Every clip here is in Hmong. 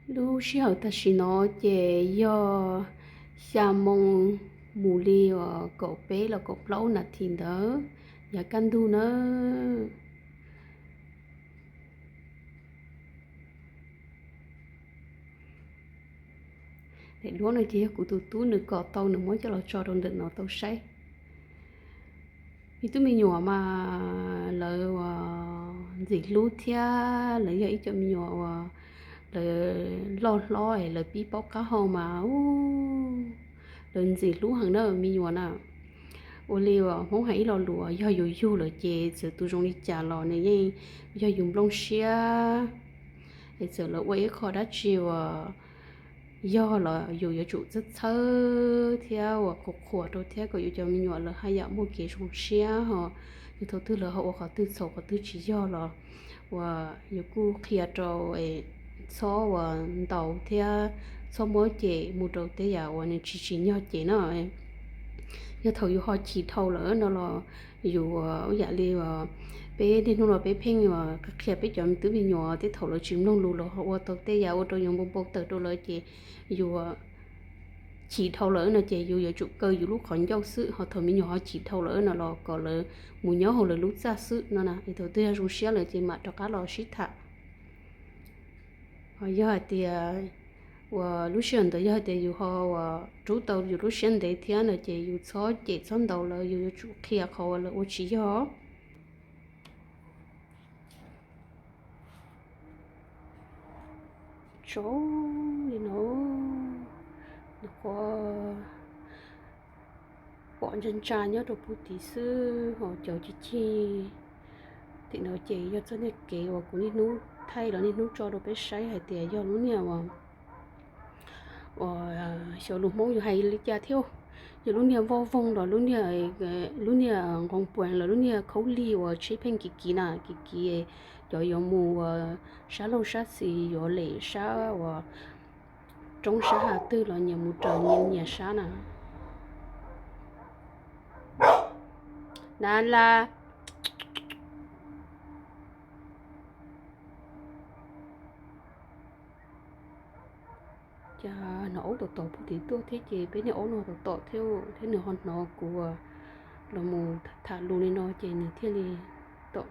Lub sij hawm tam sim no ces yog xya moo mus li uas kaum peb los kaum plaub nas this ntawd, yav kaj ntug na. Daim duab no ces yog kuv tus tub nws kom tau nws muab coj los tso rau ntawm no tau saib. Me tub me nyuam mas lawv uas ntxim hlub thiab lawv yog ib co me nyuam uas lawv loj hlob es lawv pib paub qab hau mas lawv ntxim hlub heev na me nyuam na. Ua li uas Hmoob hais ib lo lus, yog yus yug lawm ces txawm tus zoo li cas los nws yeej yog yus nplooj siab. Es txawm lawv ua ib qho dab tsi uas yog los yus yuav tsum txhawj txhawj thiab uas qhuas qhuas rau thiab kom yus cov me nyuam lawv haj yam muaj kev zoo siab ho. Yog thaum twg lawv ho ua qhov twg txhaum qhov twg tsis yog los uas yus kuj qhia rau es txhob uas ntaus thiab txhob muab cem mus rau tej yam uas nws tsis tsim nyog cem na. Yog thaum yus ho chim dhau lawm no los yus ua yam li peb niaj hnub no peb pheej qhia peb cov me tub me nyuam tej thaum lawv tsis mloog lus los ho ua tau tej yam ua rau yus npau npau taws rau lawv ces yus chim dhau lawm no ces yus yuav tsum kaw yus lub qhov ncauj xwb, ho thaum me nyuam ho chim dhau lawm no los kom lawv mus nyob hauv lawv lub txaj xwb no na. Es thaum twg yog zoo siab lawm ces mam rov qab los sib tham. Ho yog hais tias uas lub sij hawm ntawd yog hais tias yus ho uas rub tau yus lub siab ntev thiab no ces yus txhob cem txhob ntaus lawv, yus yuav tsum qhia qhov uas lawv ua tsis yog. Tso li no, nws qhuav pom ntsa ntsa nyob rau pug tid xwb ho cov cig cig tim no ces yog txoj niag kev uas kuv niaj hnub thaij los niaj hnub tso rau peb saib hais tias yog lub niag uas uas xyov lus Hmoob yus hais li cas thiab, yog lub niag voj voog los lub niag nqoo puas los lub niag khaub lig uas tsheb pheej kiv kiv na, kiv kiv cov yuav mus uas sab laug sab xis yuav lem sab uas roob sab hav twg los nyias mus raws nyias nyias sab na. Na la. Cas hnov aub tom tom pug tid tuaj thiab ces peb niag aub no tom tom thiab, thiab nws ho hnov kuv los mus tham lus li no ces nws thiaj li tom.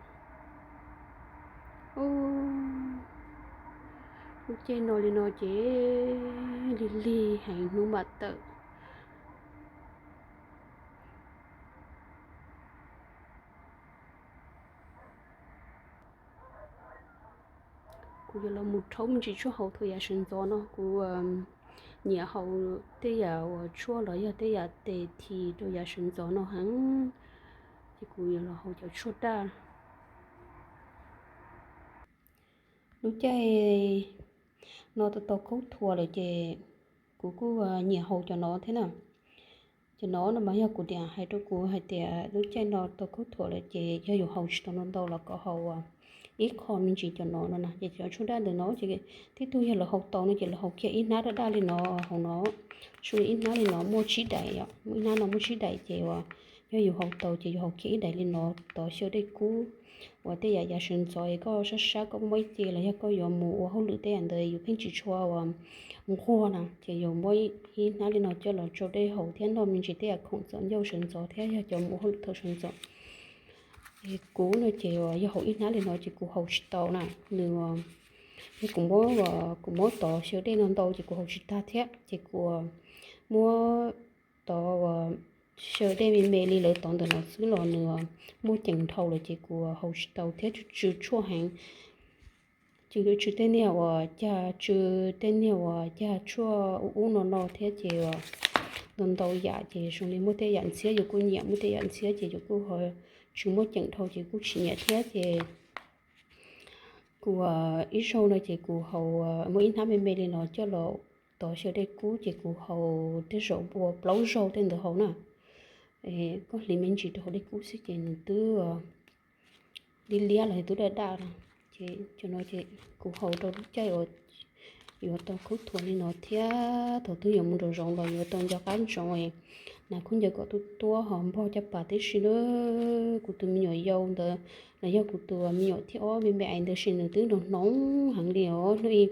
Lub caij no li no ces lig lig heev hnub mam tawm. Kuv yuav los mus rhaub me ntsis tshuaj haus thaum yav sawv ntxov no, kuv nyiam haus tej yam uas tshuaj los yog tej yam tes this rau yav sawv ntxov no heev, ces kuv yuav los haus cov tshuaj daj. Lub caij no tau tau khaub thuas lawm ces kuv kuj nyiam haus cov no thiab na. Cov no no mas yog kuv niam hais rau kuv hais tias lub caij no tau khaub thuas lawm ces yog yus haus tsis tau ntau ntau los kom haus ib qho me ntsis cov no no na. Ces cov tshuaj daj ntawm no ces tib tug yog lawv haus tau no ces lawv haus kiag ib hnab daj daj li no hauv no, tshuaj li ib hnab li no muaj tsib daim, muaj ib hnab no muaj tsib daim ces uas yog yus haus tau ces yus haus kiag ib daim li no tov xyaw dej kub uas tej yam yav sawv ntxov es koj sab sab koj muab ib ce los yog koj yuav mus ua hauj lwm tej yam ntawd yus pheej tsis tshua uas nquag na ces yus muab ib hnab li no coj los tsau dej haus thiab noj me ntsis tej yam khoom txom ncauj sawv ntxov thiab yog cov mus ua hauj lwm thaum sawv ntxov. Es kuv no ces yog haus ib hnab li no ces kuv haus tsis tau na, nws yog kuv muab, kuv muab tov xyaw dej no ntau ces kuv haus tsis tag thiab ces kuv muab tov uas xyaw dej me me li lawv tov ntawm no xwb los nws muaj ceem dhau lawm ces kuv haus tsis tau thiab tsw tshuaj heev. Ces tsw tej niag uas cag, tsw tej niag uas cag tshuaj ub ub no no thiab ces ntau ntau yam ces zoo li muaj tej yam ntxhiab yus kuj nyiam, muaj tej yam ntxhiab ces yus kuj ho tsis muaj ceem dhau ces kuj tsis nyiam thiab ces kuv ib zaug no ces kuv haus muaj ib hnab me me li no coj los tov xyaw dej kub ces kuv haus tej zaum ua plaub zaug tej ntawd haus na. Koj hliv me ntsis rau hauv dej kub xwb ces nws twb liab liab los twb daj daj no. Ces cov no ces kuv haus rau lub caij uas yuav tau khaub thuas li no thiab thaum twg yuav mus nraum zoov los yuav tau nco qab ntsoov nas khub ncaws kom tuab tuab ho npog caj pas tib si na. Kuv tus me nyuam yau ntawd los yog kuv tus me nyuam thib ob me me ais ntawd sis nws twb nrog hnoos heev li os hnub ib.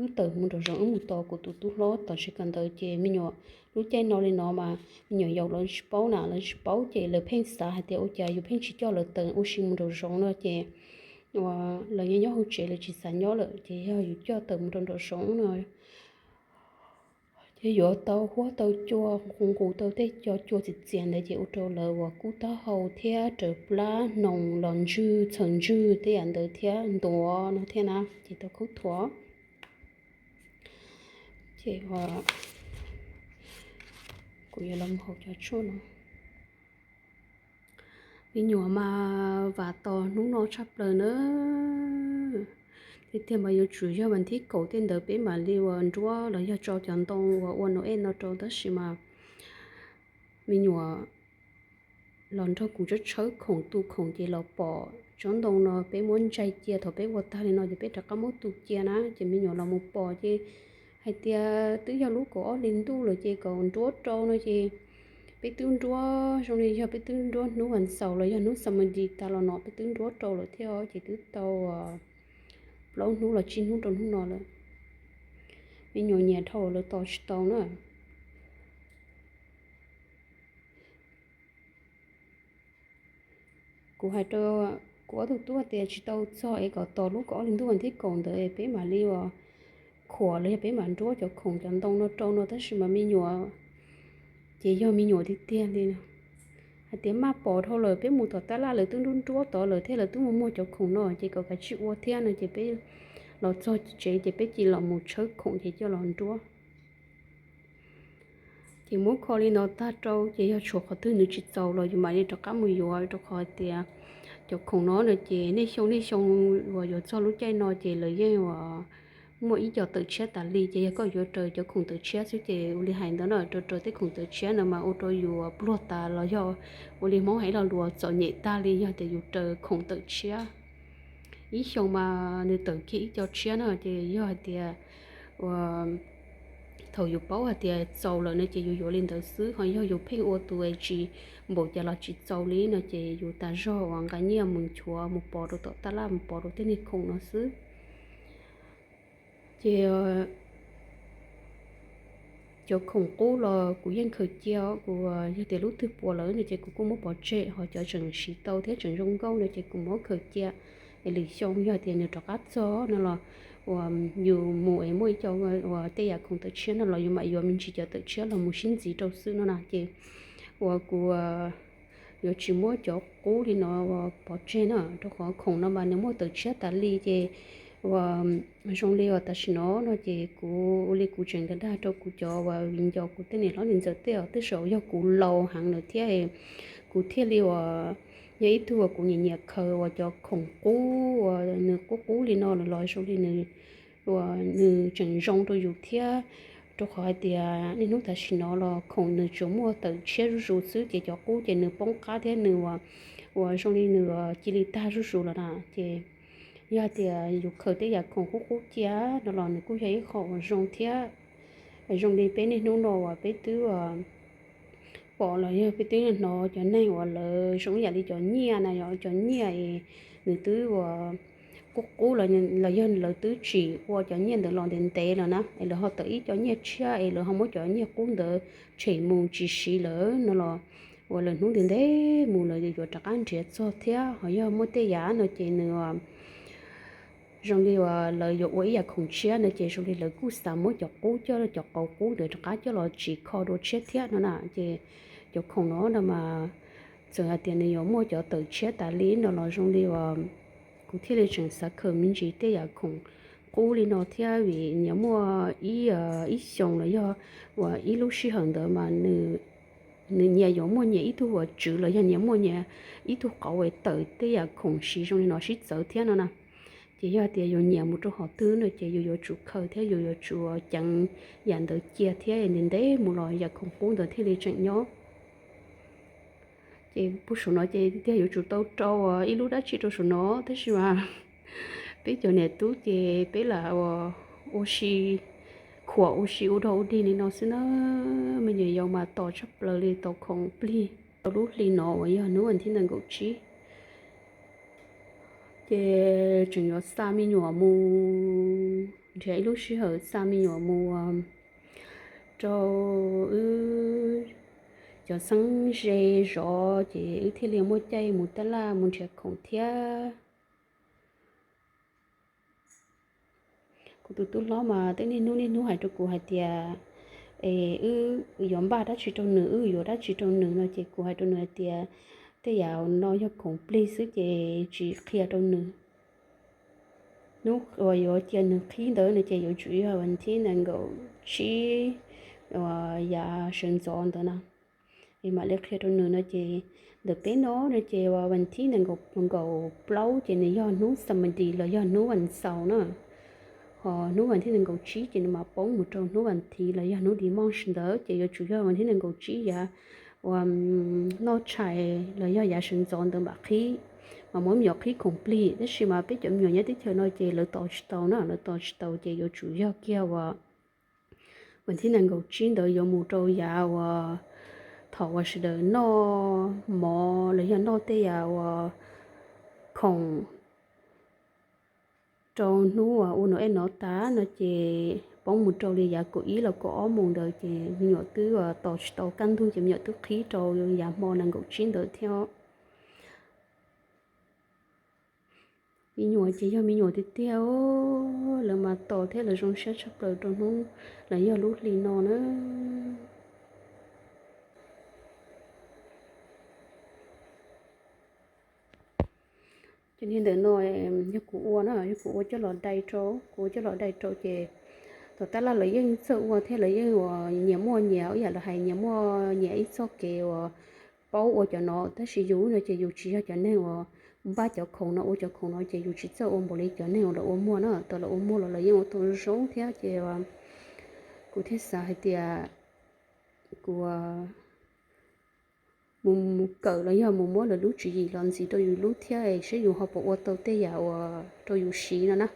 Wb tawm mus nraum zoov, wb mus tos kuv tus tub hlob tom tsev kawm ntawv ces me nyuam, lub caij no li no mas me nyuam yaus los tsis paub na, lawv tsis paub ces lawv pheej xav hais tias ua cas yus pheej tsis coj lawv tawm ua si mus nraum zoov no ces lawv yeej nyob hauv tsev, lawv tsis xav nyob lawm ces yog yus coj tawm mus rau nraum zoov no ces yuav tau huab tau cua, nqus tau tej cov cua txias txias ntawd ces ua rau lawv uas kub taub hau thiab raws plab, hnoos los ntswg, txhaws ntswg tej yam ntawd thiab ntuav no thiab na ces tau khaub thuas. Ces kuv yuav los haus cov tshuaj no. Me nyuam mas vam tos hnub no tshaj plaws na. Tiag tiag mas yuav tsum yog vas thib kaum tej ntawd peb mam li uas nruab los yog tso cov ntoo uas ua Noel no rau, tab sis mas me nyuam los nrog kuv tshawb tshawb khoom, tu khoom ces los pom tsob ntoo no, peb muab ntsais cia, thaum peb ua tag li no ces peb rov qab muab tu cia na, ces me nyuam los mus pom ces hais tias twb yog lub kaum ob hli ntuj lawm ces kom nruab rau no ces peb twb nruab, zoo li yog peb twb nruab hnub vas xaum los yog hnub Sunday tas los no peb twb nruab rau lawm thiab ces twb tau plaub hnub los tsib hnub rau hnub no lawm. Me nyuam nyiam dhau lawv tos tsis tau na. Kuv hais rau kuv ob tug tub tias tsis tau txog es kom tos lub kaum ob hli ntuj vas thib kaum ntawd es peb mam li uas khuam los yog peb mam nruab cov khoom cov ntoo no rau no, tab sis mas me nyuam ces yog me nyuam tiag tiag li. Hais tias maj pom dhau lawm, peb mus tom tab laj lawv twb nruab nruab tod lawm thiab lawv twb mus muag cov khoom no ces kom kav tsij ua thiab no ces peb los txog tsev ces peb cia li los mus tshawb khoom ces coj los nruab. Ces muab kho li no tag rau ces yog tshuav qhov twg nws tsis txaus los yus mam li rov qab mus yuav, rau qhov hais tias cov khoom no no ces nej xyoo nej xyoo uas yuav txog lub caij no ces lawv yeej uas muaj ib co tawm tshiab tas li, ces yog koj yuav raws cov khoom tawm tshiab xwb ces ua li hais ntawd no, raws raws tej khoom tawm tshiab no mas ua rau yus pluag tas los yog ua li Hmoob hais los luas txom nyem tag li yog tias yus raws khoom tawm tshiab. Ib xyoo mas nws tawm kiag ib co tshiab no ces yog hais tias ua thaum yus paub hais tias txaus lawm no ces yus yuav li ntawd xwb, ho yog yus pheej ua tus es tsis npaum cas los tsis txaus li no ces yus tas zog uas nqa nyiaj mus nchuav mus pov rau tom tab laj mus pov rau tej niag khoom no xwb. Ces cov khoom qub los kuv yeej khaws cia, kuv yog tias lub twg puas lawm no ces kuv kuj muab pov tseg, ho cov tseem siv tau thiab tseem zoo nkauj no ces kuv muab khaws cia. Es lwm xyoo yog tias nws rov qab txog no los uas yus mus es muaj ib co uas tej yam khoom tawm tshiab no los yus mam yuav me ntsis cov tawm tshiab los mus sib ntxiv rau xwb no na. Ces uas kuv yuav tsis muab cov qub li no uas pov tseg na, rau qhov khoom no mas nws muaj tawm tshiab tas li ces uas zoo li uas tam sim no no ces kuv ua li kuv tseem dag dag rau kuv cov uas viv ncaus kuv tej niam hlob niam ntxawm tej os, tej zaum yog kuv laus heev lawm thiab kuv thiaj li uas yog ib tug uas kuv nyiam nyiam khaws uas cov khoom qub uas nws qub qub li no lawm los zoo li nws uas nws tseem zoo rau yus thiab, rau qhov hais tias niaj hnub tam sim no los khoom nws tsuas muaj tawm tshiab zuj zus xwb ces cov qub ces nws poob qab thiab nws uas uas zoo li nws cia li tag zuj zus lawm na. Ces yog hais tias yus khaws tej yam khoom qub qub cia no los nws kuj yog ib qho uas zoo thiab. Zoo li peb niaj hnub no uas peb twb pom los yog peb twb hnov cov neeg uas lawv zoo ib yam li cov nyiaj na, yog cov nyiaj es nws twb uas qub qub los yog lawv twb tsim ua cov nyiaj ntawd los ntev ntev lawm na, es lawv ho tawm ib co nyiaj tshiab es lawv ho muab cov nyiaj qub ntawd tshem mus tsis siv lawm no los uas lawm hnub ntev ntev mus lawv yuav rov qab nrhiav txog thiab. Ho yog muaj tej yam no ces nws zoo li uas lawv yuav ua ib yam khoom tshiab no ces zoo li lawv kuj xav muab cov qub coj, cov qauv qub ntawd rov qab coj los tsim kho dua tshiab thiab no na. Ces cov khoom no no mas txawm hais tias nws yuav muaj cov tawm tshiab tas li no los zoo li uas kuv thiaj li tseem xav khaws me ntsis tej yam khoom qub li no thiab, vim nyias muaj ib, ib xyoos los yog uas ib lub sij hawm ntawd mas nws nyias yuav muaj nyias ib tug uas tswv los yog nyias muaj nyias ib tug qauv es tawm tej yam khoom siv zoo li no sib txawv thiab no na. Ces yog tias yus nyiam mus rau qhov twg no ces yus yuav tsum khaws thiab yus yuav tsum ceev yam ntawd cia thiab ntev ntev mus los yam khoom qub ntawd thiaj li tseem nyob. Ces puag saum no ces tiag yuav tsum tau rau ib lub dab tsi rau saum no, tab sis mas peb cov niam tub ces peb lam ua si, khuam ua si ua dog ua dig li no xwb na. Me nyuam yaus mas tos tshaj plaws li, tos khoom plig rau lub hli no uas yog hnub vas thib nees nkaum tsib. Ces tseem yuav xa me nyuam mus Nrhiav ib lub sij hawm xa me nyuam mus rau wb cov xeeb ze zov ces wb thiaj li muaj caij mus tab laj mus nrhiav khoom thiab. Kuv tus tub hlob mas tej niaj hnub niaj hnub hais rau kuv hais tias, es wb yuav npaj dab tsi rau nws, wb yuav dab tsi rau nws no ces kuv hais rau nws hais tias, tej yam no yog khoom plig xwb ces tsis qhia rau nws. Hnub uas yuav cia nws qhib ntawd no ces yuav tsum yog vas thib nees nkaum tsib uas yav sawv ntxov ntawd na, es mam li qhia rau nws no ces ntawm peb no no ces vas thib nees nkaum plaub ces nws yog hnub Sunday los yog hnub vas xaus na. Ho hnub vas thib nees nkaum tsib ces nws mam poob mus rau hnub vas thiv los yog hnub Dimanche ntawd ces yuav tsum yog vas thib nees nkaum tsib yav uas noj tshais los yog yav sawv ntxov ntawd mam qhib, mas muab me nyuam qhib khoom plig. Tab sis mas peb cov me nyuam nyob teb chaws no ces lawv tos tsis tau na, lawv tos tsis tau ces yuav tsum yog kiag uas vas thib nees nkaum tsib ntawd yuav mus rau yav uas thaum uas sawv daws noj mov los yog noj tej yam uas khoom rau hnub uas ua Noel no tas no ces poob mus rau li yav kaum ib los kaum ob moos ntawd ces me nyuam twb tos tsis tau kaj ntug ces me nyuam twb qhib rau yav hmo nees nkaum tsib ntawd thiab. Me nyuam ces yog me nyuam tiag tiag, lawv mas tos thiab lawv zoo siab tshaj plaws rau hnub los yog lub hli no na. Ces niag ntawm no yog kuv ua na, yog kuv ua coj los dai rau, kuv ua coj los dai rau ces tom tab laj lawv yeej txawj ua thiab lawv yeej uas nyias muaj nyias ib yam lawv hais nyias muaj nyias ib txoj kev uas paub ua cov no, tab sis yus no ces yus tsis yog cov neeg uas npaj cov khoom no ua cov khoom no ces yus tsis txawj ua npaum li cov neeg uas lawv ua muag na, tau lawv ua muag los lawv yeej ua tau zoo thiab ces kuv thiaj xav hais tias kuv mus mus kawm los yog mus muab lawv lub tswv yim los ntxiv rau yus lub thiab es seb yus ho puas ua tau tej yam uas rau yus siv no na.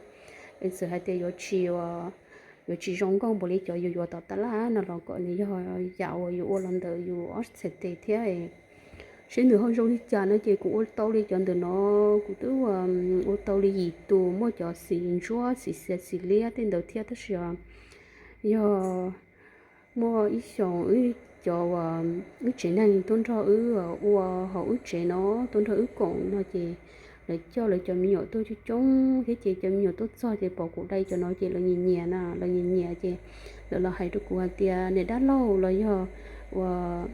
Es txawm hais tias yuav tsis, yuav tsis zoo nkauj npaum li cov yus yuav tom tab laj no los kom nws yog yam uas yus ua los ntawm yus ob txhais tes thiab seb nws ho zoo li cas no ces kuv ua tau li cov ntawm no, kuv twb ua tau li yim tus, muaj cov xim ntsuab xim xiav xim liab tej ntawd thiab tab sis yog muaj ib xyoos wb cov uas wb tsev neeg tuaj nrog wb ua hauv wb tsev no, tuaj nrog wb koom no ces lawv coj lawv cov me nyuam tuaj coob coob thiab ces cov me nyuam tuaj txog ces pom kuv dai cov no ces lawv nyiam nyiam na, lawv nyiam nyiam ces lawv los hais rau kuv hais tias niam dab laug los yog uas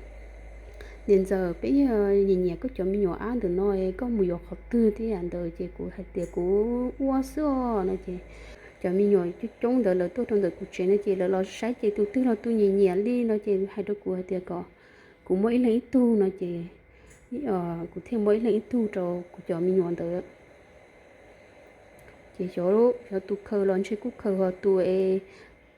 niam ntxawm, peb yog nyiam nyiam koj cov me nyuam ab ntawm no, koj mus yuav qhov twg thiab yam ntawd ces kuv hais tias kuv ua xwb os no ces cov me nyuam coob coob ntawd lawv tuaj rau ntawm kuv tsev no ces lawv los saib ces tus twg los tus nyiam nyiam li no ces hais rau kuv hais tias kom kuv muab ib leeg ib tug no ces kuv thiaj muab ib leeg ib tug rau kuv cov me nyuam ntawd. Ces xyov, xyov tus khaws los ntshe kuj khaws ho tus es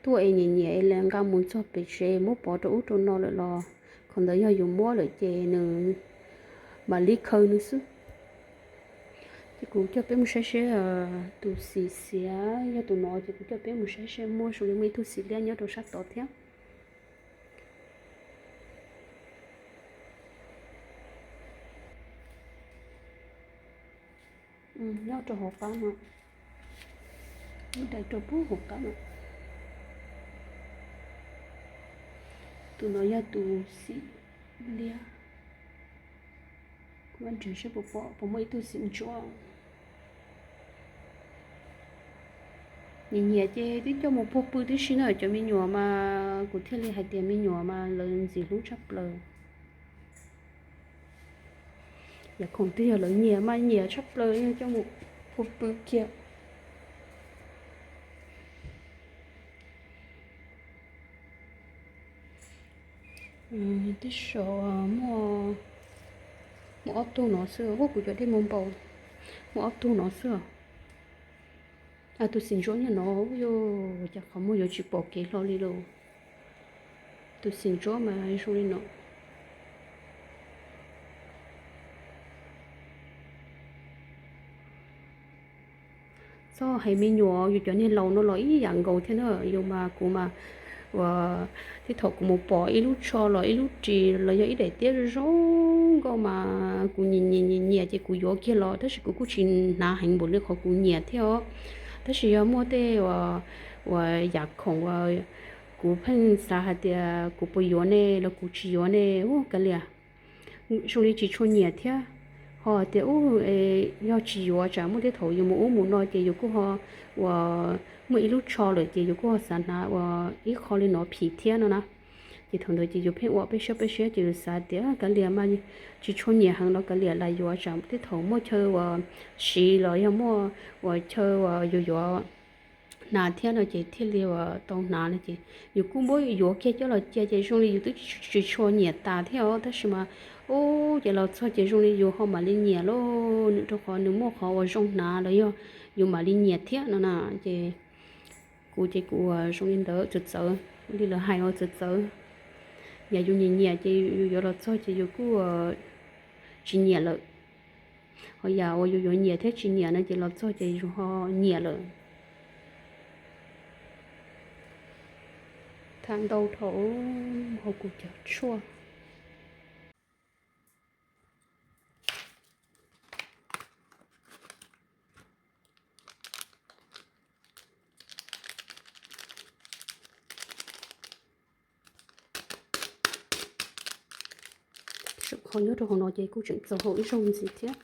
tuaj es nyiam nyiam es nqa mus txog pem tsev muab pov rau ub rau no lawm los qhov ntawd yog yus muab lawm ces nws mam li khaws nws xwb. Ces kuv coj peb mus saib seb tus xim xiav yog tus no ces kuv coj peb mus saib seb muaj zoo li muaj ib tug xim liab nyob rau sab tod thiab. Nyob rau hauv qab no, dai rau pub hauv qab no. Tus no yog tus xim liab. Kuv nrhiav seb puas pom, puas muaj ib tug xim ntsuab. Nyiam nyiam ces twb coj mus puag pw tib si na cov me nyuam mas kuv thiaj li hais tias me nyuam mas lawv ntxim hlub tshaj plaws. Yam khoom twg yog lawv nyiam mas nyiam tshaj plaws coj mus puag pw kiag. Twb saum muaj, muaj ob tug no xwb, kuv cov dej mus npaum, muaj ob tug no xwb. Tus xim ntsuab nyob no, yog cas qhov muag yuav tsis pom kev hlo li lauj. Tus xim ntsuab mas zoo li no. Txhob hais me nyuam, yus cov niag laus no los ib yam nkaus thiab na. Yus mas kuv mas, uas, tib thaum kuv mus pom ib lub tsho los ib lub ris los yog ib daim tiab zoo zoo nkauj mas kuv nyiam nyiam nyiam nyiam ces kuv yuav kiag los tab sis kuv kuj tsis hnav heev npaum li qhov kuv nyiam thiab os. Tab sis yog muaj tej uas uas yam khoom uas kuv pheej xav hais tias kuv puas yuav ne los kuv tsis yuav ne, ub kav liam, zoo li tsis tshua nyiam thiab. Ho tias ub, yog tsis yuav tsam muaj tej thaum yus mus ub mus no ces yus kuj ho uas muaj ib lub tsho lawm ces yus kuj ho xav hnav uas ib qho li no phim thiab no na. Ces thaum ntawd ces yus pheej ua peb siab peb siab ces yus xav tias kav liam mas tsis tshua nyiam heev los kav liam lam yuav tsam tej thaum muaj chaw uas siv los yog muaj uas chaw uas yus yuav hnav thiab no ces thiaj li uas tau hnav no ces yus kuj muab yuav kiag coj los cia ces zoo li yus twb tsis tshua nyiam tas thiab os, tab sis mas ub ces los txog ces zoo li yus ho mam li nyiam lauj, nws rau qhov nws muaj qhov uas zoo hnav los yog yus mam li nyiam thiab no na. Ces kuv ces kuv uas zoo li ntawd txawv txawv, li lawv hais uas txawv txawv, yam yus nyiam nyiam ces yus yuav los txog ces yus kuj tsis nyiam lawm. Ho yam uas yus yuav nyiam thiab tsis nyiam no ces los txog ces yus ho nyiam lawm. Tham ntau dhau, hauv kuv cov tshuaj. Qhov nyob rau hauv no ces kuj tseem txaus hau ib zaug ntxiv thiab.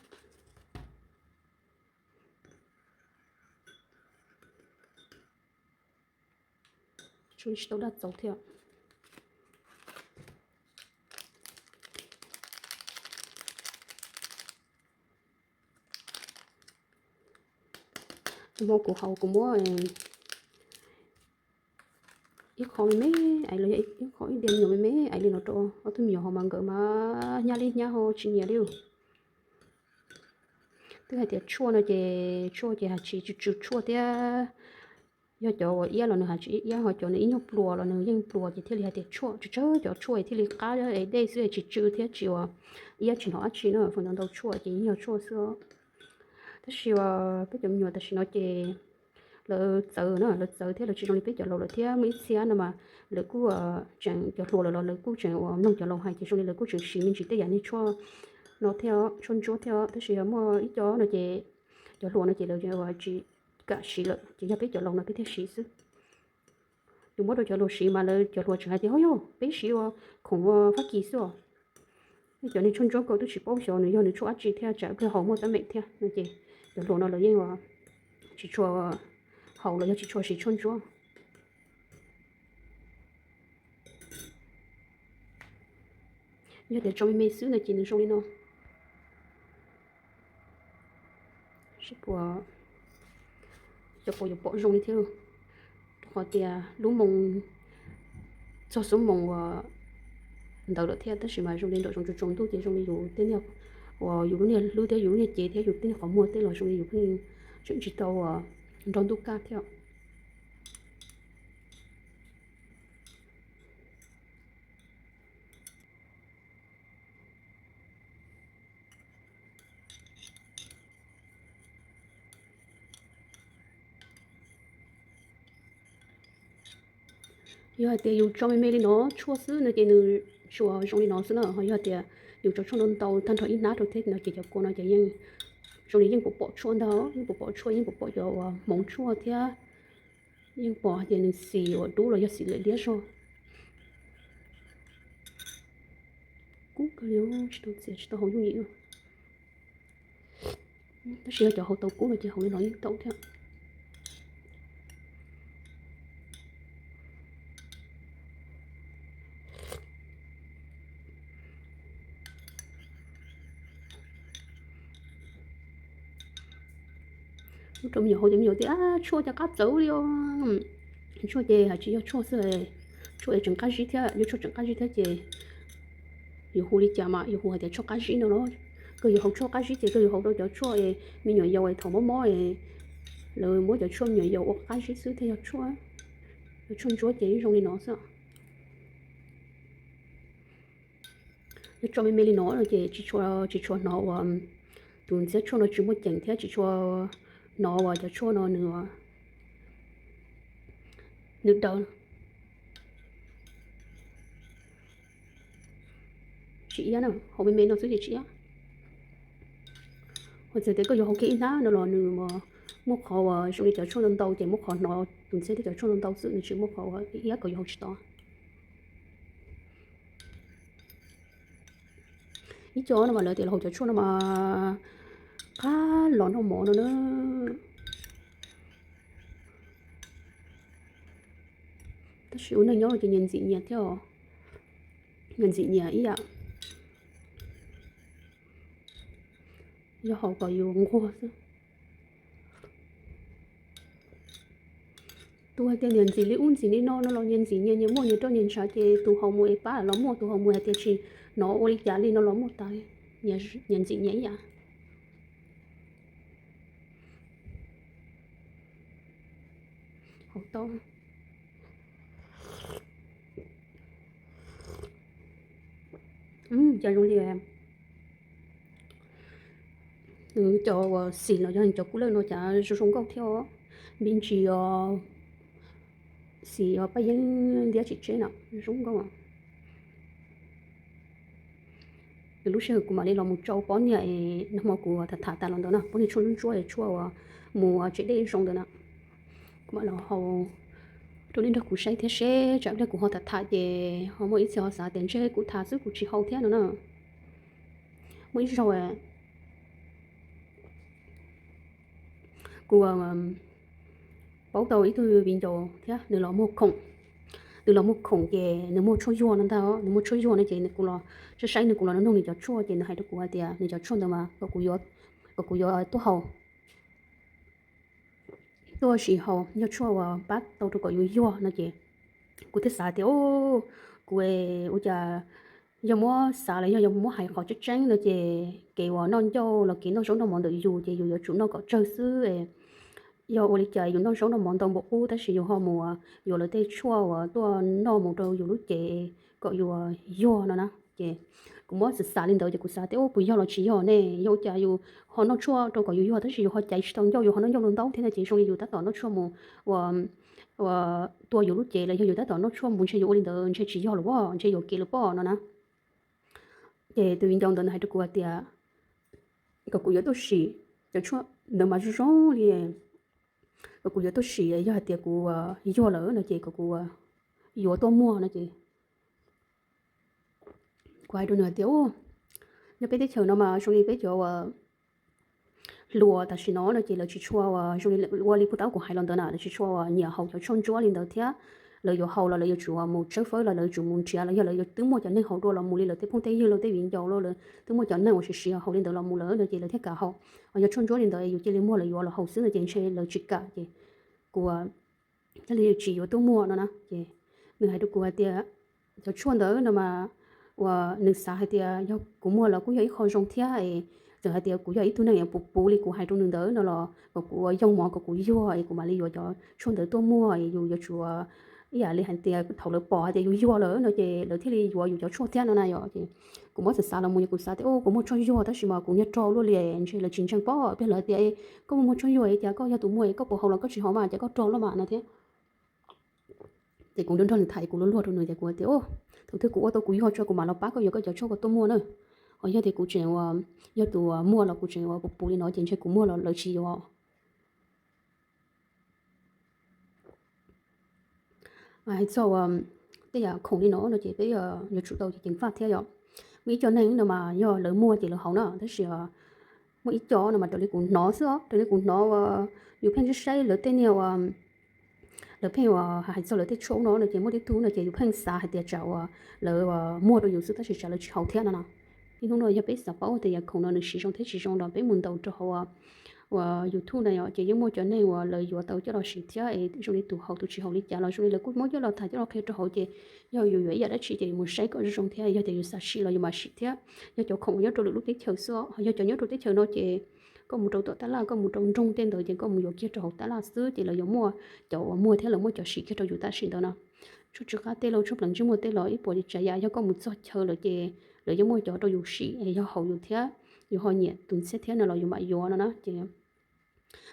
Tsis tau daj txaus thiab. Hmo kuv haus kuv muab ib qho me me aiv los yog ib qho ib diav me nyuam me me aiv li no rau ob tug me nyuam ho mas nkawd mas hnyav li hnyav ho tsis nyiam li. Twb hais tias tshuaj no ces tshuaj ces hais tsis tsw tsw tshuaj thiab. Yog cov uas iab los nws hais tsis iab, ho cov nws ib nyuag pluas los nws yeej pluas ces thiaj li hais tias tshuaj. Tsawg tsawg cov tshuaj thiaj li qab es dej xwb es tsis tsw thiab tsis ua iab tsis hnov dab tsi na, feem ntau ntau tshuaj ces yeej yog tshuaj xwb. Tab sis peb cov me nyuam tam sim no ces lawv txawv na, lawv txawv thiab lawv tsis zoo li peb cov laus lawm thiab. Muaj ib txhia no mas lawv kuj tseem cov hluas lawm los lawv kuj tseem uas mloog cov laus hais ces zoo li lawv kuj tseem siv me ntsis tej yam niag tshuaj no thiab, tshuaj ntsuab thiab. Tab sis yog muaj ib co no ces cov hluas no ces lawv tsis kam siv lawm ces yog peb cov laus no peb thiaj siv xwb. Yus muab rau cov hluas siv mas lawv cov hluas tseem hais tias ho yog peb siv ua khoom ua Fab Kis xwb os. Cov niag tshuaj ntsuab ko twb tsis paub xyov nws yog nws tshuaj dab tsi thiab tsam kawg haus muaj teeb meem thiab no ces cov hluas no lawv yeej tsis tshua haus los yog tsis tshua siv tshuaj ntsuab. Yog tias tso me me xwb no ces nws zoo li no. Seb puas, cov puas yuav pom zoo li thiab, rau qhov tias lub moo txog xub moo uas ntawd lawm thiab, tab sis mas zoo li nram zoov tsaus ntuj ces zoo li yus tej niag, uas yus lub niag hlwb thiab yus lub niag cev thiab yus tej niag qhov muag tej los zoo li yus pheej tseem tsis tau nrog ntuj kaj thiab. Yog hais tias yus tso me me li no tshuaj xwb no ces nws tsuas zoo li no xwb na. Ho yog tias yus tso tshuaj ntau ntau tag nrho ib hnab rau thiab no ces cov kua no ces yeej zoo li yeej puas pom tshuaj ntag, yeej puas pom tshuaj, yeej puas pom cov uas hmoov tshuaj thiab yeej pom hais tias nws xim uas dub los yog xim liab zog. Kub kawg li, tsis tau txiav tsis tau haus yooj yim. Tab sis yog cov haus tau kub no ces haus li no yeej tau thiab. Rau me nyuam haus ces me nyuam tias tshuaj cas qab txawv li os. Tshuaj ces hais tsis yog tshuaj xwb, tshuaj es tseem qab zib thiab, yog tshuaj tseem qab zib thiab ces yus hu li cas mas yus hu hais tias tshuaj qab zib no los. Kawg yus haus tshuaj qab zib ces kawg yus haus rau cov tshuaj es me nyuam yaus es thaum mob mob es lawv muab cov tshuaj me nyuam yaus ua qab zib xwb thiaj yog tshuaj. Cov tshuaj ntsuab ces zoo li no xwb. Yog tso me me li no no ces tsis tshua, tsis tshua hnov uas tus ntxhiab tshuaj no tsis muaj ceem thiab tsis tshua hnov uas cov tshuaj no nws, nws daw. Tsis iab na, haus me me no xwb ces tsis iab. Ho txawm tias koj yuav haus kiag ib hnab no los nws muaj qhov uas zoo li cov tshuaj ntau ntau ces muaj qhov hnov Tus ntxhiab thiab cov tshuaj ntau xwb, nws tsis muaj qhov iab kom yus haus tsis tau. Ib co no mas lawv tias los haus cov tshuaj no mas qab los noj mov no na. Tab sis ua neej nyob ces nyias ntxim nyias thiab, nyias ntxim nyias ib yam, yog haus kom yus nquag xwb. Tus hais tias nyias ntxim li ub ntxim li no no los nyias ntxim nyias, nyias muaj nyias roj nyias ntshav, ces tus haus mus es pab los muaj, tus haus mus hais tias tsis hnov ua li cas li no los muaj tas li. Nyias ntxim nyias ib yam. Haus tau. Cas zoo li nws cov uas xim los yog nws cov kub lawj no cas zoo zoo nkauj thiab os. Npib ntsis os, xim os, paj yeeb ntiab tsis tseb no zoo nkauj. Lub sij hawm kuv mam li los mus tsau pob niag es nag hmo kuv tham tham tas los ntawd na, pob niag tshuaj ntsuab es tshuaj uas mus tsev dej zoo ntawd na. Kuv mam los haus rau nej nrog kuv saib thiab seb tsam pliag kuv ho tham tham ces ho muaj ib txhia ho xav tias ntshe kuv tham xwb kuv tsis haus thiab no na. Muaj ib zaug kuv paub tau ib tug viv ncaus thiab nws los muag khoom, nws los muag khoom ces nws muag tshuaj yuag no ntag, nws muag tshuaj yuag no ces kuv los saib saib nws, kuv los nug nws cov tshuaj ces nws hais rau kuv hais tias nws cov tshuaj ntawd mas kom kuv yuav tuaj haus, tuaj sim haus yog tshuaj uas pab tau rau kom yus yuag no ces kuv thiaj xav tias kuv ua cas yog muab xav los yog yog muab hais qhov tseeb tseeb no ces kev uas noj ncauj los kev noj zaub noj mov ntawm yus ces yus yuav tsum noj kom tsawg xwb. Yog ua li cas yus noj zaub noj mov ntau npaum ub tab sis yus ho mus yuav lawv tej tshuaj uas tuaj noj mus rau yus lub cev kom yus yuag no na. Ces kuv muab xav xav li ntawd ces kuv xav tias puas yog los tsis yog ne, yog ua cas yus ho noj tshuaj rau kom yus yuag tab sis yus ho caiv tsis tau ncauj, yus ho noj ncauj ntau ntau thiab no ces zoo li yus tab tom noj tshuaj mus ua tua yus lub cev los yog yus tab tom noj tshuaj mus, ntshe yus ua li ntawd ntshe tsis yog lawm pob, ntshe yuam kev lawm pob no na. Ces tus viv ncaus ntawd nws hais rau kuv hais tias kom kuv yuav tuaj sim, cov tshuaj ntawd mas zoo zoo li, kom kuv yuav tuaj sim yog hais tias kuv yuag lawm no ces kom kuv yuav tuaj muag no ces kuv hais rau nws hais tias nyob peb teb chaws no mas zoo li peb cov uas hluas tam sim no no ces lawv tsis tshua uas zoo li ua li puag ta kuv hais los ntawd na, lawv tsis tshua uas nyiam haus cov tshuaj ntsuab li ntawd thiab. Lawv yuav haus los lawv yuav tsum mus tsawb fawb los lawv yuav tsum mus nrhiav los yog lawv yuav twb muaj cov neeg haus dua los mus li lawv tej phooj tej ywg los tej viv ncaus los lawv twb muaj cov neeg uas siv siv haus li ntawd los mus lawm no ces lawv thiaj kam haus. Ho yog tshuaj ntsuab li ntawd yus cia li muag lawv yuav los haus xwb no ces ntshe lawv tsis kam ces kuv thiaj li tsis yuav tuaj muag no na. Ces nws hais rau kuv hais tias cov tshuaj ntawd no mas uas nws xav hais tias yog kuv muag los kuj yog ib qho zoo thiab es txawm hais tias kuv yog ib tug neeg puv puv li kuv hais rau nws ntawd no los kom kuv ua yoo mov kom kuv yuag es kuv mam li yuav cov tshuaj ntawd tuaj muag es yus yuav tsum ib yam li hais tias thaum lawv pom hais tias yus yuag lawm no ces lawv thiaj li yuav yus cov tshuaj thiab no na yom. Ces kuv muab xav xav los mus ces kuv xav tias kuv muag tshuaj yuag tab sis mas kuv niag rog luaj li ntshe lawv tsis ntseeg pob, peb lawv tias koj muag muag tshuaj yuag es cas koj yog tus muag es koj puas haus los koj tsis haus mas cas koj rog luaj mas no thiab. Ces kuv nrog nrog nws tham kuv luag luag rau nws ces kuv tias thaum twg kuv ua tau kuv yuag tso kuv mam los pab koj yuav koj cov tshuaj koj tuaj muag na. Ho yog tias kuv tseem ua, yog tus muag los kuv tseem ua puv puv li no ces ntshe kuv muag los lawv tsis yuav. Hais txog uas tej yam khoom li no no ces peb yuav tsum tau ceev faj thiab yom. Muaj ib co neeg no mas yog lawv muag ces lawv haus na tab sis muaj ib co no mas raws li kuv hnov xwb os, raws li kuv hnov uas yus pheej saib saib lawv tej niag uas lawv pheej uas hais txog lawv tej tshuaj no no ces muaj tej tug no ces yus pheej xav hais tias tsam uas lawv muag rau yus xwb tab sis tsam lawv tsis haus thiab no no. Niaj hnub no yog peb xav paub tias yam khoom no nws siv zoo thiab tsis zoo los peb mus ntaus rau hauv uas YouTube na yom ces yeej muaj cov neeg uas lawv yuav tau coj los siv thiab es zoo li tus haus tus tsis haus li cas los zoo li lawv kuj muab coj los tham coj los qhia rau hauv ces yog yus yuav ib yam dab tsi ces yus mus saib kom zoo zoo thiab yog tias yus xav sim los yus mam sim thiab. Yog cov khoom nyob rau lwm lub teb chaws xwb os, yog cov nyob rau teb chaws no ces koj mus rau tom tab laj koj mus rau nroog tej ntawd ces koj mus yuav kiag rau hauv tab laj xwb ces lawv yuav muaj, cov uas muag thiab lawv muaj cov sim kiag rau yus tam sim ntawd no. Tshuaj tsw qab tej los tshuaj pleev ntsej muag tej los ib puas tsav yam yog koj mus txog chaw lawm ces lawv yeej muaj cov rau yus sim es yog haum yus thiab yus ho nyiam tus ntxhiab thiab no los yus mam yuav no na ces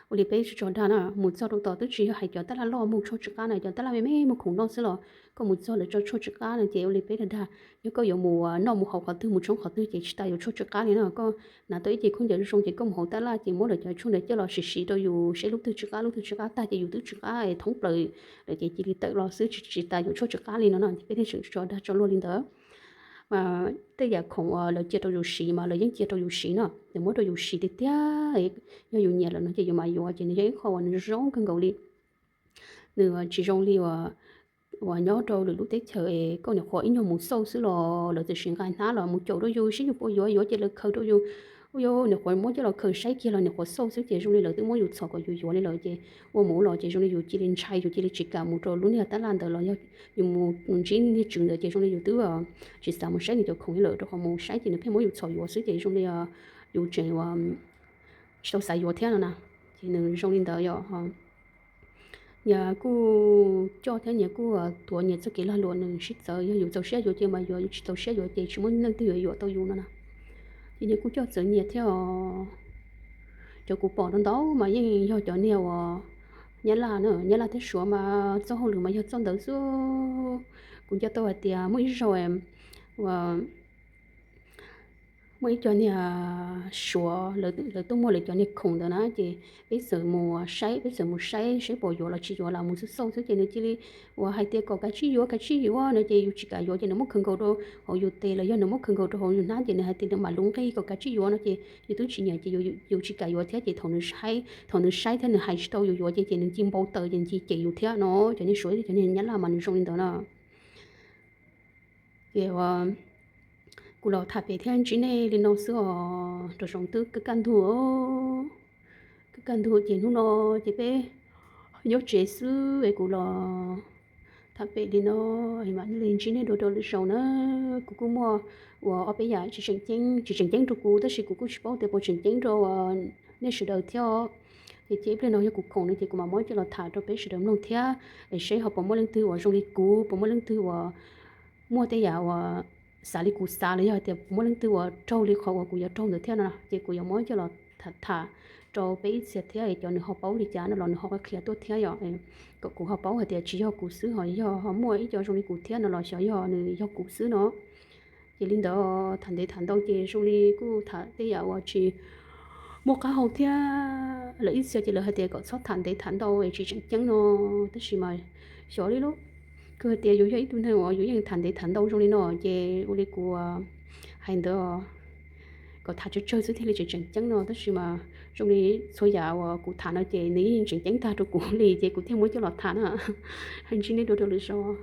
Ua li peb tso dag na, mus txog rau tom twb tsis yog hais cov tab laj loj mus tshuaj tsw qab na, cov tab laj me me muag khoom noj xwb los koj mus txog lawv tso tshuaj tsw qab no ces ua li peb dag dag, yog koj yuav mus noj mus haus qhov twg mus tshoob qhov twg ces tsis tas yuav tshuaj tsw qab li no. Koj hnav tau ib ce khaub ncaws zoo ces koj mus hauv tab laj ces muab lawv cov tshuaj ntawd coj los siv siv rau yus seb lub twg tsw qab lub twg tsw qab tag ces yus twb tsw qab thoob plaws lawm ces cia li tawm los xwb, tsis tas yuav tshuaj tsw qab li no no. Peb thiaj tseem tso dag tso luag li ntawd. Tej yam khoom uas lawv cia rau yus siv mas lawv yeej cia rau yus siv no, lawv muab rau yus siv tiag tiag. Yog yus nyiam lawm no ces yus mam yuav, ces nws yog ib qho uas nws zoo kawg nkaus li. Nws tsis zoo li uas nyob rau lwm lub teb chaws es koj nyuam qhuav ib nyuag mus xauj xwb los lawv txawm sim nqa hnab los mus caum rau yus seb yus puas yuav, yuav ces lawv khaws rau yus. Ua yus nyuam qhuav muab coj los khaws saib kiag los nyuam qhuav xauj xwb ces zoo li lawv twb muab yus txhom kom yus yuav li lawm ces ua mus ua los ces zoo li yus cia li ntshai, yus cia li tsis kam mus rau lub niag tab laj ntawd los yog yus mus ntsib niag tswv ntawd ces zoo li yus twb tsis xav mus saib nws cov khoom li lawm, rau qhov mus saib ces nws pheej muab yus txhom yuav xwb ces zoo li yus tseem tsis tau xav yuav thiab no na. Ces nws zoo li ntawd yom. Nyias kuj coj thiab nyias kuj tuav nyias txoj kev lag luam nws sib txawv, yog yus txaus siab yuav ces mas yuav, yus tsis txaus siab yuav ces tsis muaj leej twg yuav yuav tau yus no na. Ces nyias kuj coj txawv nyias thiab os. Cov kuv pom ntau ntau mas yeej yog cov niag uas nyab laj na, nyab laj thiab suav mas txoj hauj lwm mas yog txoj ntawd xwb. Kuv nco tau hais tias muaj ib zaug uas muaj ib co niag suav lawv tuaj muag lawv cov niag khoom ntawd na ces peb txawm mus saib, peb txawm mus saib saib puas yuav los tsis yuav los mus xauj xauj xwb ces nws cia li uas hais tias kom kav tsij yuav, kav tsij yuav no ces yus tsis kam yuav ces nws muab khaws nkaus rau hauv yus tes los yog nws muab khaws nkaus rau hauv yus hnab ces nws hais tias nws mam lub nqi kom kav tsij yuav no ces yus twb tsis nyiam ces yus tsis kam yuav thiab ces thaum nws saib thiab nws hais tsis tau yus yuav ces ces nws cia npau taws ces nws cia cem yus thiab no. Cov niag suav cov niag nyab laj mas nws zoo li ntawd na. Ces kuv los tham pem thiab ntsib nej li no xwb os, rau zoov twb kaj kaj ntug, kaj kaj ntug ces hnub no ces peb nyob tsev xwb es kuv los tham pem li no, mam li ntsib nej dua rau lwm zaus na. Kuv kuj muaj uas ob peb yam tsis tseem ceeb, tsis tseem ceeb rau kuv tab sis kuv kuj tsis paub tias puas tseem ceeb rau nej sawv daws thiab. Ces cia ib pliag no yog kuv khoom no ces kuv mam muab coj los tham rau peb sawv daws mloog thiab es seb ho puas muaj leej twg uas zoo li kuv, puas muaj leej twg uas muaj tej yam uas xav li kuv xav los yog tias puas muaj leej twg uas raug li qhov uas kuv yuav raug ntawd thiab no ces kuv yuav muab coj los tham tham rau peb ib txhia thiab es cov nws ho paub li cas no los nws ho qhia tuaj thiab yom. Kom kuv ho paub hais tias tsis yog kuv xwb ho yog ho muaj ib co zoo li kuv thiab no los xyov yog nws yog kuv xwb no. Ces li ntawd tham ntev tham ntau ces zoo li kuj tham tej yam uas tsis muaj qab hau thiab. Lawv ib txhia ces lawv hais tias kom txhob tham ntev tham ntau es tsis tseem ceeb no, tab sis mas xyov li lub, kawg hais tias yus yog ib tug neeg uas yus yeej tham ntev tham ntau zoo li no ces ua li kuv hais ntawd, kom tham tsawg tsawg xwb thiaj li tseem tseem ceeb no, tab sis mas zoo li txhua yam uas kuv tham no ces nws yeej tseem ceeb tag rau kuv li ces kuv thiaj muab coj los tham na. Ntsib nej dua rau lwm zaus.